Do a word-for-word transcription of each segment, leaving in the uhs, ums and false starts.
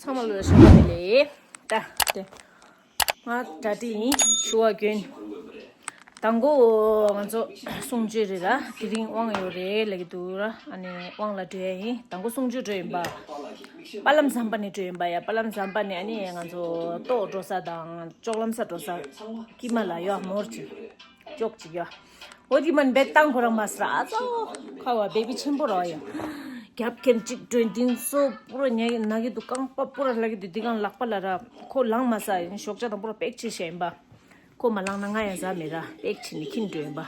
ཚང་མ་ལ་ཞོགས་པ་བདེ་ལེགས། ད་དེ་ང་གྲ་སྒྲིག་ཡིན། ཕྱུ་པ་གྱོན། དང་པོ་ང་ཚོ་གསུང་ཆོས་རེད་ལ། དེ་རིང་དབང་ཡོད་རེད་ལབ་ཀྱི་འདུག་ར། ཨ་ནི་དབང་ལ་འགྲོ་ཡ་ཡིན། དང་པོ་གསུང་ཆོས་འགྲོ་ཡིན་པ། པ་ལམ་ཟམ་པ་ནས་འགྲོ་ཡིན་པ་ཡ། པ་ལམ་ཟམ་པ་ནས་ཨ་ནི་ང་ཚོ་ལྟོ་འགྲོ་ས་དང་ཅོག་ལམ་ས་འགྲོ་ས་དཀྱིལ་མ་ལ་ཡོད་མོར་ཅིག་ཅོག་ཅིག་ཡོད། འོ་དེ་མན་བེད་བཏང་ཁོ་རང་མ་སྲ་ཨ་ཙོ། ཁ་བ་བེ་བི་ཆེན་པོ་ར་ཡ། རྒྱབ་ཁེན་གཅིག་སྒྲོན་དིན་སོ་པུ་ར་ཉ་ན་གི་འདུག་རྐང་པ་པུ་ར་ལ་གི་འདུག་དེ་གང་ལག་པ་ལ་ར་ཁོ་ལངས་མ་ས་ཡིན། ཞོགས་ཇ་དང་པུ་ར་པེག་ཆེ་ཤེ་ཡིན་པ། ཁོ་མ་ལངས་ན་ང་ཡང་ཟ་མེད་ར། པེག་ཕྱིན་ནས་ཁྱིམ་འགྲོ་ཡིན་པ།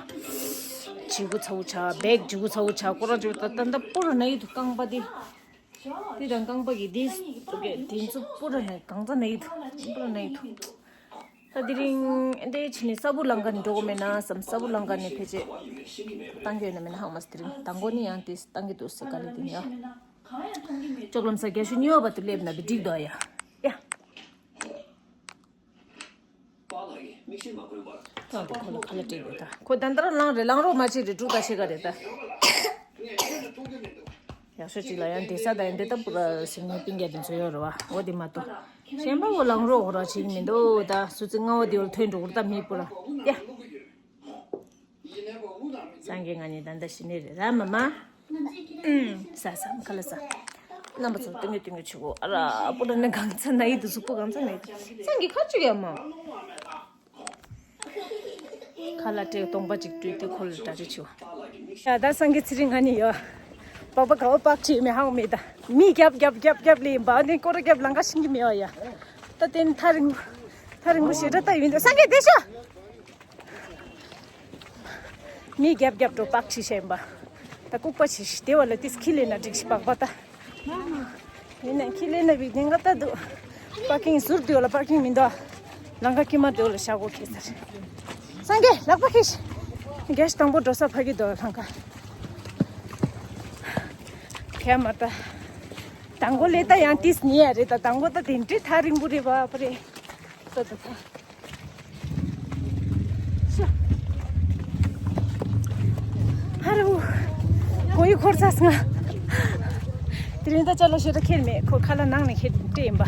ཇི་གུ་ཚ་བོ་ཆ་བེག་ཇི་གུ་ཚ་བོ་ཆ་ཁོ་རང་ཇི་གུ་ད་ད་ད་པུ་ར་ན་ཡི་འདུག་རྐང་པ་དེ། དེ་དང་རྐང་པ་གི་དེ་དེ་ཚོ་པུ་ར་ན་གང་ཚ་ན་ཡི་འདུག་པུ་ར་ན་ཡི་འདུག་ད་དེ་རིང་འདི་ཕྱིན་ནས་ས་བུ་ལང་ཀ་ནས་འགྲོ་གི་མེད་ན་བསམ། ས་བུ་ལང་ཀ་ནས་ཕལ་ཆེར་བཏང་གི་ཡོད་ན་མེད་ན་ཧང་མ་སི། དེ་རིང་དང་པོ་ནི་ཡང་དེ་བཏང་གི་འདུག་ཟེར་ག་རེ་དེ་ཡ། ཅོག་ལམ་ས་རྒྱ་ཤུ་ཉི་བ་བར་དུ་སླེབས་ན་བི་འགྲིག་འདུག་ཡ། ཡ། ད་དེ་ཁོ་ལ་ཁ་ལ་སྤྲད་དགོས་ད། ཁོ་ད་ལྟར་ལངས་རེད། ལངས་རོགས་མ་བྱེད་རེད། དྲུག་དང་ཕྱེད་ཀ་རེད་ད། ཡག་ཤོས་ཅིག་ལ་ཡང་བསྡད་ས་དང་ཡང་འདི་ལྟ་བུ་ར་ཟིན་ནས་སྤུན་ཀྱག་དེ་ཚོ་ཡོད་རེད་བ། འོ་དེ་མ་གཏོགས་གཞན་པ་འོ་ལངས་རོགས་འོ་ར་བྱེད་ཀྱི་མི་འདུག་ད་སུ་ཚིག་ལྔ་བ་དེ་འོ་ཐོན་འགྲོ་གི་རེད་ད་མི་སྤུ་ར། ཡ། སངས་རྒྱས་ང་ནི་ད་ལྟ་ཤི་ནི་རེད་ར་མ་མ། ཨུམ། ཟ་ཟ་ཁ་ལ་ཟ། རྣམ་པ་ཚོ་སྟོན་གྱི་སྟོན་གྱི་ཆུ་བོ་ཨ་ར་པོ་ཏོ་ནི་གང་ཚ་ན་ཡི་དུ་གཟུགས་པོ་གང་ཚ་ན་ཡི་དུ་སངས་རྒྱས་ཁ་ཆུ་ཡ་མ། ཁ་ལ་སྤྲད་སྟོང་པ་ཅིག་སྤྲུལ་ཏེ་ཁོ་ལ་གྲ་སྒྲིག་ཆུ་བོ། ཡ་ད་སངས་རྒྱས་ཚེ་རིང་ང་ནི་ཡོ། པགས་པ་ག་བ་པག་ཆེ་མི་ཧང་མེད་ད། མི་རྒྱབ་རྒྱབ་རྒྱབ་རྒྱབ་ལེ་ཡིན་པ་ནི་སྐོར་རྒྱབ་ལང་ཀ་ཤིང་གི་མི་ཡོ་ཡ། ད་དེ་ནི་ཐག་རིང་པོ་ཐག་རིང་པོ་ཞེ་དྲག་ལྟ་ཡིན་ད་སངས་རྒྱས་བདེ་ཤོག་མི་རྒྱབ་རྒྱབ་འགྲོ་པག་ཆི་ཤེས་པ། ད་ལྐུགས་པ་ཆི་ཤི་དེ་བ་ལ་ཏིས་ཁི་ལེ་ན་འགྲིག་ཤི་པག་པ་ད། ཡིན་ན་ཁི་ལེ་ན་བིག་ནེ་ང་ད་འདུག་པར་ཀིང་ཟུར་དེ་བ་ལ་པར་ཀིང་མི་འདུག་ལང་ཀ་ཀི་མ་དེ་བ་ལ་ཤ་གོ་ཁེ་སར། སངས་རྒྱས་ལག་པ་ཁེ་ཤི། རྒྱས་དང་པོ་འགྲོ་ས་ཕ་གི་དོ་ལང་ཀ། ཁེ་མ་ད། དང་པོ་ལེ་ད་ཡང་ཏིས་ཉེ་ཡ་རེད་ད། དང་པོ་ད་དེ་འདྲི་ཐག་རིང་པོ་རེད་བ་པ་རེད། ད་ད་ད། ཧ་རུ། གོ་ཡི་འཁོར་ཚ་སོང་ང་། དེ་རིང་ད་ཅ་ལག་ཞེ་དྲག་ཁྱེར་མེད། ཁོ་ཁ་ལག་ནང་ནས་ཁྱེར་སྤྲད་ཡིན་པ།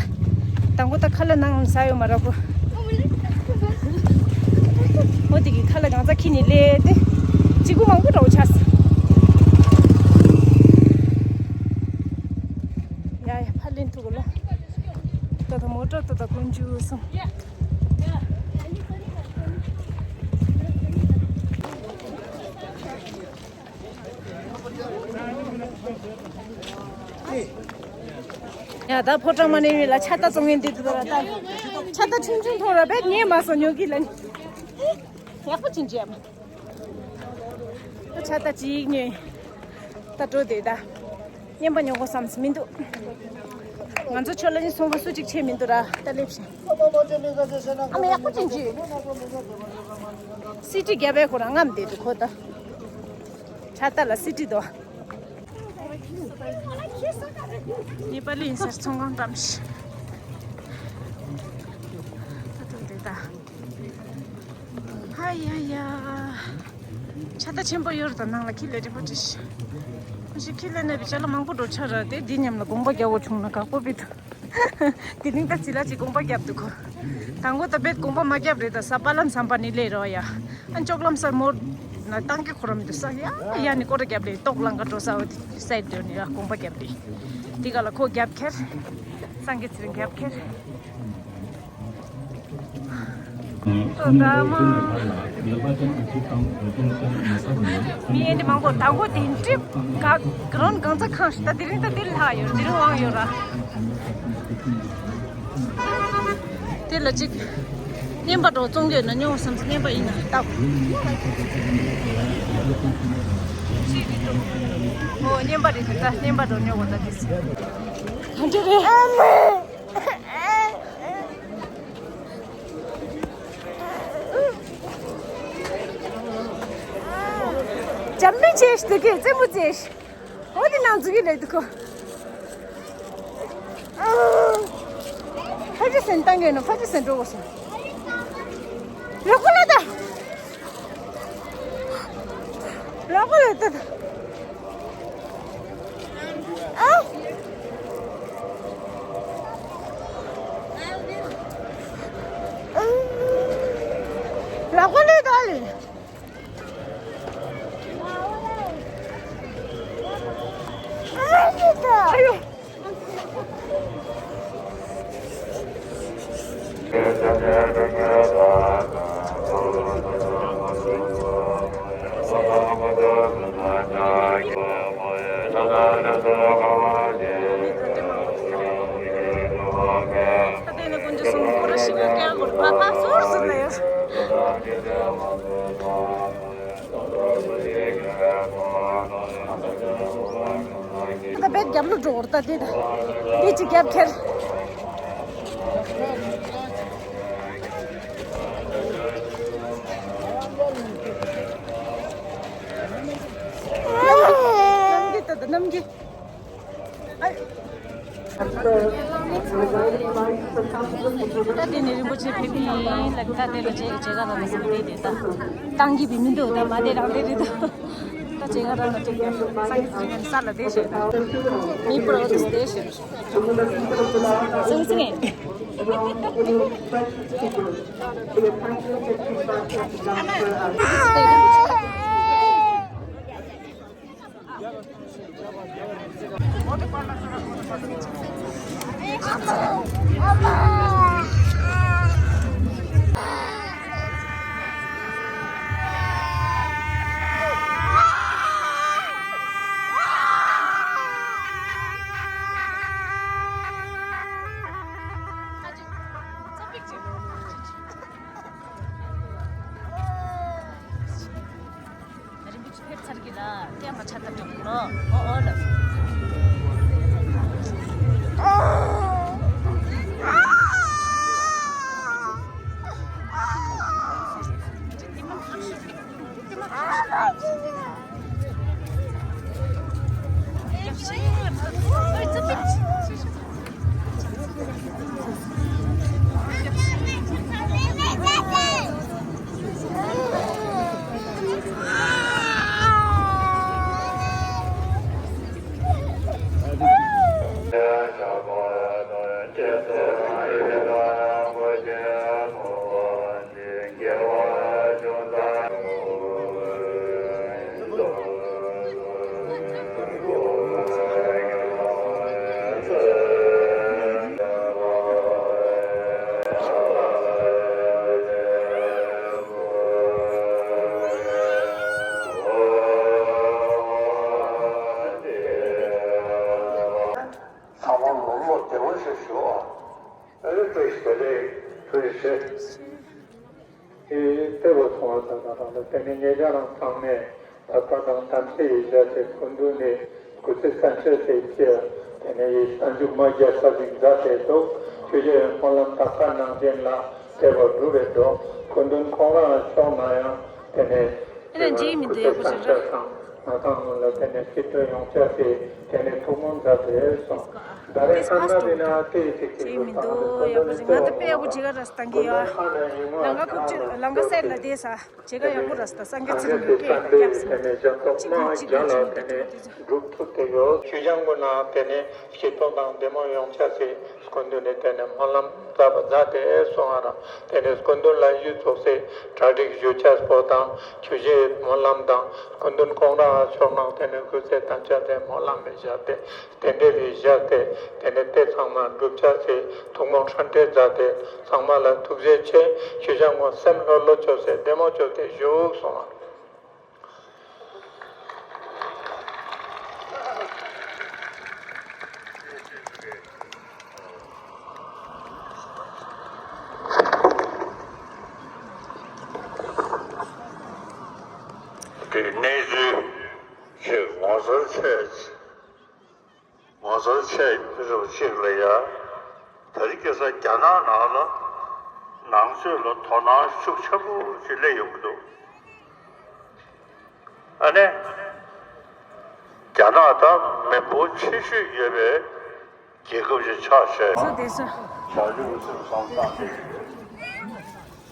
དང་པོ་ད་ཁ་ལག་ནང་ཟ་ཡོད་མ་ར་ཁོ། འོ་དེ་གི་ཁ་ལག་གང་ཚ་ཁྱེར་ནས་ལས་ཏེ། གཅིག་པུ་མང་པོ་འདྲ་བོ་ཆགས་སོང་། ཡ་ཡ་ཕར་ལེན་ཐུབ་གོ་ལོ། ད་ད་མོ་ཊ་ད་ད་ཀུན་འཇུ་སོང་། ཡ་ད་ཕོ་བྲང་མ་ནས་ཡོད་ལ་ཕྱག་རྟགས་བཙོང་མཁན་འདི་འདུག་ད། ཕྱག་རྟགས་ཆུང་ཆུང་ཐོག་ར་བེད་ཉེ་མ་སོང་ཉོ་གི་ལ་ནི། ཡག་པོ་ཅིག་བྱས་མ། ད་ཕྱག་རྟགས་ཅིག་ཉོས། ད་འགྲོ་དེ་ད། རྔན་པ་ཉོ་དགོས་བསམ་སི་མི་འདུག་ང་ཚོ་ཆོས་ལ་ནི་སོང་བ་སུ་གཅིག་ཆེ་མི་འདུག་ར་ད་སླེབས་ཤིང་། ཨ་མ་ཡག་པོ་ཅན་གྱིས། སི་ཏི་རྒྱབ་པའི་ཁོ་རང་རྔམ་བསྡད་འདུག་ཁོ་ད། ཕྱག་རྟགས་ལ་སི་ཏི་དོ། ནེ་པ་ལི་ཡིན་སར་ཚོང་ཁང་བཀྲམ་ཤིང་། ད་ད་ད་ད། ཧ་ཡ་ཡ། ཕྱག་རྟགས་ཆེན་པོ་ཡོད་རེད་ད། ནང་ལ་ཁྱི་ལས་རིན་པོ་ཆེ་ཞིག་ཁྱི་ལས་ནས་བི་ཅ་ལ་མང་པོ་འགྲོ་ཆ་ར་དེ་འདི་མཉམ་ལ་དགོངས་པ་རྒྱག་འོ་བྱུང་ན་དགའ་པོ་བི་འདུག་དེ་རིང་ད་ཅི་ལ་ཅི་དགོངས་པ་རྒྱབ་འདུག་གོ་དང་པོ་ད་བེད་དགོངས་པ་མ་རྒྱབ་རེད་ད། ས་པ་ལམ་ཟམ་པ་ནི་ལས་རོ་ཡ། ཨ་ཅོག་ལམ་སར་མོར་ན་བཏང་གི་ཁོ་ར་མི་འདུག་ས་ཡ་ཡ་ནི་སྐོར་ར་རྒྱབ་རེད། ཏོག་ལང་ཀ་འགྲོ་ས་འོ་དེ་སའིད་དོ་ནི་ཡ་དགོངས་པ་རྒྱབ་རེད། དེ་ག་ལ་ཁོ་རྒྱབ་ཁྱེར། སངས་རྒྱས་ཚེ་རིང་རྒྱབ་ཁྱེར། མི་ཨེ་འདི་མང་པོ་དང་པོ་དེ་འགྲིབ་ག་ག་རོན་གང་ཚ་ཁང་ཞིག་ད་དེ་རིང་ད་དེ་ལྷག་ཡོད་དེ་རིང་དབང་ཡོད་ར། དེ་ལ་ཅིག་རྔན་པ་འགྲོ་བཙོང་གི་ཡོད་ན་ཉོ་བསམ་སོང་། རྔན་པ་ཡིན་ན་ལྟ་གོ་ཨོ་རྔན་པ་རེད་དེ་ད་རྔན་པ་འགྲོ་ཉོ་གོ་ད་དེ་སི་ག་འདྲ་རེད། འཇམ་པོ་བྱས་ཤིག་དེ་གས་རྩེད་མོ་རྩེ་ཤིག་འོ་དེ་ནང་འཛུལ་གྱི་རེད་འདུག་གོ་ཕ་ཅི་སེན་བཏང་གི་ཡོད་ན་ཕ་ཅི་སེན་འགྲོ་དགོས་སོང་། རོགས་པ་ལ་ད། རོགས་པ་ལ་ད་ད། ཨ། ཡག་པོ་འདུག་ད་ལེ། ཨ་ཡོ། ད་དེ་ནི་དཀོན་མཆོག་གསུམ་སྐུ་རུ་ཞིག་གི་སྐད་ངོར་ཕ་ཕ་སོར་སོར་ལ་ཡོད། ད་བེད་རྒྱབ་ལུགས་འགྲོ་བར་ད་དེ་ད་དེ་ཅི་རྒྱབ་ཁྱེར། གནམ་གྱི་ད་ད་གནམ་གྱི། ད་དེ་ནས་རིན་པོ་ཆེ་ཕེབས་ཀྱི་ཡིན་ལབ། ད་དེ་ལ་བྱེད་བྱེད་ག་རང་ལ་སོང་སྟེ་དེ་ད་བཏང་གི་བི་མི་འདུག་ད་མ་དེ་རང་དེ་རེད་ད། ད་བྱེད་ག་རང་ལ་སྟེ་སང་གི་ཟིན་ས་ལ་དེ་བྱེད་ད་མི་པོ་ར་དེ་དེ་བྱེད་སང་གི་ཟིན་ངེས། རིན་པོ་ཆེ་ཕེབས་ཚར་གི་ར་བསྟན་པ་ཆ་ལྟ་འགྲོ་གི་རོ། ཨོ་ཨོ་ལ། ཚང་མ་ལོག་ལོག་བདེ་བོ་ཞིག་བཞུགས་ཨ། ཨ་ནི་བཀྲ་ཤིས་བདེ་ལེགས། བཀྲ་ཤིས་བདེ་ལེགས། ཨེ་ལྟེ་བ་ཚོང་བ་དང་དང་དང་དེ་ནས་ཉེ་ཆར་རང་ཚང་མས་ད་ལྟ་དང་དམ་ཚིག་ཡིག་ཆ་དེ་སྐུ་མདུན་ནས་སྐུ་ཚེ་བརྟན་ཆེད་དེ་ཁྱེར་དེ་ནས་ཡིག་ཆ་མཇུག་མ་རྒྱག་ས་ཞིག་མཛད་དེ་འདུག་ཆོས་རྒྱལ་སྨོན་ལམ་དག་པ་ནང་བཞིན་ལ་ལྟེ་བ་སྒྲུབ་པའི་འགྲོ་སྐུ་མདུན་ཁོང་རང་ཤོག་ན་ཡང་དེ་ནས་ཨེ་ན་འཇིགས་མི་འདུག་ཡག་པོ་ཞིག་རེད། ང་དང་ལ་དེ་ནས་སྐྱིད་སྡུག་ཡོང་ཆ་དེ་དེ་ནས་ཐུགས་སྨོན་མཛད་དེ་སོང་། ད་རེས་ཁ་ན་དེ་ན་དེ་ཅིག་ཅིག་མི་འདུག་ཡག་པོ་ཞིག་ང་ད་དཔེ་ཡག་པོ་ཅིག་ག་ར་སྟང་གི་ཡོད། ལང་ཀ་ཁུག་ཅིག་ལང་ཀ་སེར་ལ་དེ་ས་བྱེད་ག་ཡག་པོ་ར་སྟ་སངས་རྒྱས་ཚེ་རིང་གི་སྐད་རྒྱབ་སོང་། ཅིག་ཅིག་ཅིག་ཅིག་ཅིག་སྒྲུབ་ཐུབ་དེ་ཡོད། ཆོས་སྐྱོང་གི་ནང་དེ་ནས་སྐྱིད་སྡུག་དང་བདེ་མོ་ཡོང་ཆ་དེ་སྐུ་མདུན་ནས་དེ་ནས་སྨོན་ལམ་མཛད་པ་མཛད་དེ་སོང་ང་རང་དེ་ནས་སྐུ་མདུན་ལ་གཞི་ཚོགས་སའི་གྲ་སྒྲིག་ཞུ་ཆས་པོ་དང་ཆོས་རྗེའི་སྨོན་ལམ་དང་སྐུ་མདུན་ཁོང་རང་ཕྱོགས་ནང་དེ་ནས་སྐུ་ཚེ་བརྟན་ཆ་དེ་སྨོན་ལམ་མི་བཞག་སྟེ་དེ་འདྲའི་རིགས་བཞག་སྟེ་དེ་ནས་དེ་ཚང་མ་འགྲུབ་ཆ་སའི་ཐུགས་སྨོན་ཧྲན་ཏེ་མཛད་དེ་ཚང་མ་ལ་ཐུགས་རྗེ་ཆེ། ཆོས་སྐྱོང་ངོ་སེམས་ལྷོད་ལྷོད་བཅོས་སའི་བདེ་མོ་བཅོས་ཏེ་བཞུགས་སོང་ང་། དེ་གནས་ཚུལ་ཞིག་ངོ་སོར་ཆེད་ངོ་སོར་ཆེད་རུ་གཅིག་ལ་ཡ། དེ་རིང་ཁ་སང་རྒྱ་ནག་ནང་ལ་ནང་ཆོས་ལ་དོ་སྣང་ཤུགས་ཆེན་པོ་ཞིག་སླེབས་ཡོང་གི་འདུག་ཨ་ནི། རྒྱ་ནག་ད་མི་འབོར་ཆེ་ཤོས་ཡོད་པའི་རྒྱལ་ཁབ་ཅིག་ཆགས་བྱས། བཟོ་བདེ་སོང་། བྱ་རྒྱུ་སེམས་བསམ་བཏང་གི་ཡོད།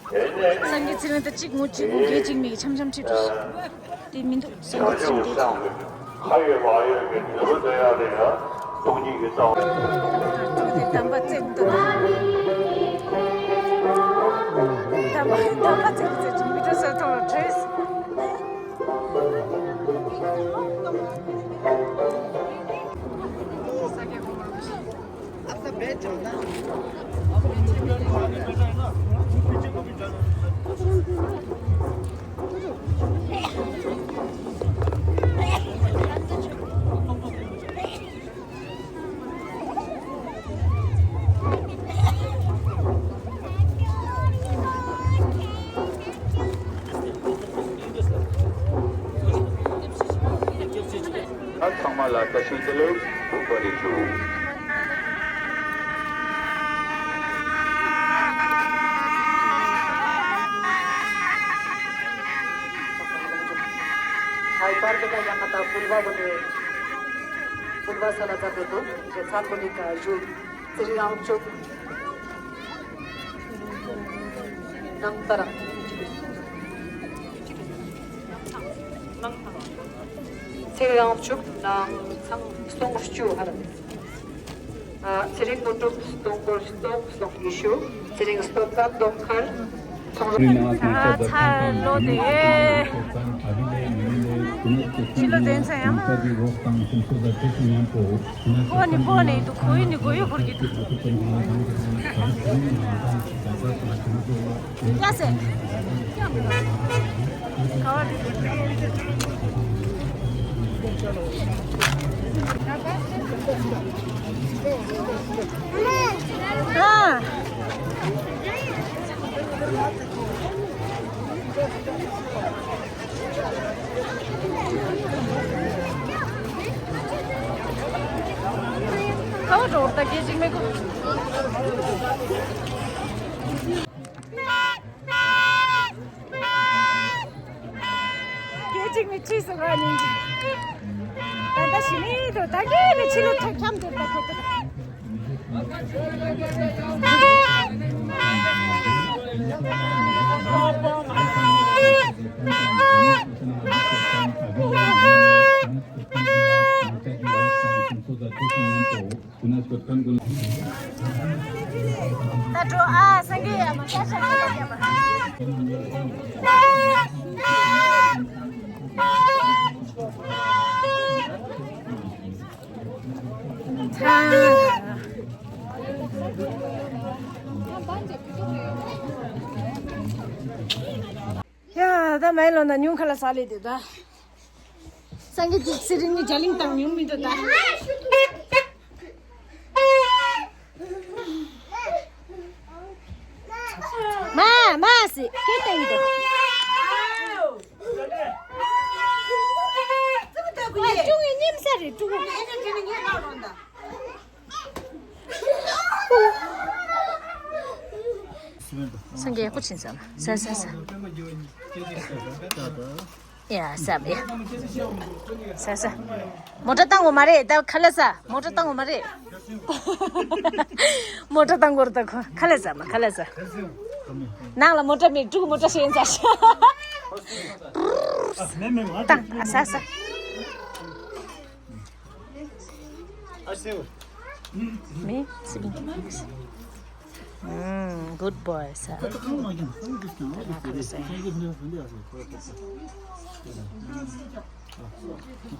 དེ་ནས་སངས་རྒྱས་ཚེ་རིང་ད་གཅིག་ངོ་གཅིག་ངོ་བརྒྱད་གཅིག་མིག་འཆམ་འཆམ་ཁྲིད་འགྲོ་སོང་། དེ་མི་འདུག་སངས་རྒྱས་ཚེ་རིང་དེ་ཁྱོད་ཁ་ཡོད་མ་ཡོད་ཀྱི་འབྲས་བུ་འདོན་ཡག་ལ་ཡང་སྟོང་ཉིད་ཀྱི་ལྟ་བ། ཁྱོད་དེ་དམ་པ་བཙལ་འདུག་དམ་པ་དམ་པ་བཙལ་བཙལ་ཅིག་མི་ ཚང་མ་ལ་བཀྲ་ཤིས་བདེ་ལེགས། ཐུགས་རྗེ་ཆེ། ཨའི་པར་དེ་ག་ཡང་ང་ད་ཕུལ་བ་བོ་ནས་ཕུལ་བ་ས་ལ་ཙམ་རེད་འདུག་དེ་ཚར་བོ་ནས་ཀ་ཞུ། ཚེ་རིང་དབང་ཕྱུག་ནང་ལྟར། ཚེ་རིང་དབང་ཕྱུག་ནང་ཚང་སྟོང་བཅུ་ཧ་ལ། ཨ། ཚེ་རིང་དངོས་གྲུབ་སྟོང་སྐོར་སྟོང་སྟོང་ཉི་ཤུ། ཚེ་རིང་སྟོབས་རྒྱལ་སྟོང་མཁར། ཚོང་ར། ཨ། ཚར་ལོ་དེ། ཕྱི་ལོ་དེ་ཚོ་ཡང་ན། ཕོ་ནི་ཕོ་ནི་འདུག་ཁོ་ཡི་ནི་གོ་ཡོད་ཁོར་གྱི་འདུག་ཡ་སེ། ཁ་བ་འགྲོ་ད་སྐད་ཅིག་མི་གོ། སྐད་ཅིག་མི་ཁྲིད་སོང་ང་ཉིན་གྱི། ད་ལྟ་ཞི་མི་དོ་ད་གི་ནི་ཕྱི་ལོ་ཐོག་འཁྱམ་འདུག་ད་ཁོ་ཐོག་ད་འགྲོ་ཨ་སངས་རྒྱས་ཡ་མ་ཤ་ཤ་ཤ་ཡ་མ། ཡ་ད་མའི་ལོ་ན་ཉུང་ཁ་ལ་ས་ལེ་དེ་ད། སངས་རྒྱས་ཀྱི་ཚེ་རིང་ནི་རྒྱ་གླིང་དང་ཉུང་མི་འདུག་ད། མ་མ་སི་སྐད་བཏང་གི་འདུག་ཨ་ཀྲུང་གི་སྙེམས་ས་རེད་ཀྲུང་གི། སངས་རྒྱས་ཡག་པོ་ཕྱིན་ས་ལ་ས་ས་ས། ཡ་ས་བ་ཡ་ས་ས། མོ་ཊ་བཏང་དགོས་མ་རེད་ད་ཁ་ལ་ས། མོ་ཊ་བཏང་དགོས་མ་རེད། མོ་ཊ་བཏང་དགོས་རེད་ད་ཁོ་ཁ་ལ་ས་མ་ཁ་ལ་ས། ནང་ལ་མོ་ཊ་མེད། ཕྲུ་གུ་མོ་ཊ་ཞེན་ས་ཤ། བཏང་ཨ་ས་ས། མི་སི་བིན། ཨུམ། good boy ས། ད་ཁ་ལ་ས། ཨ།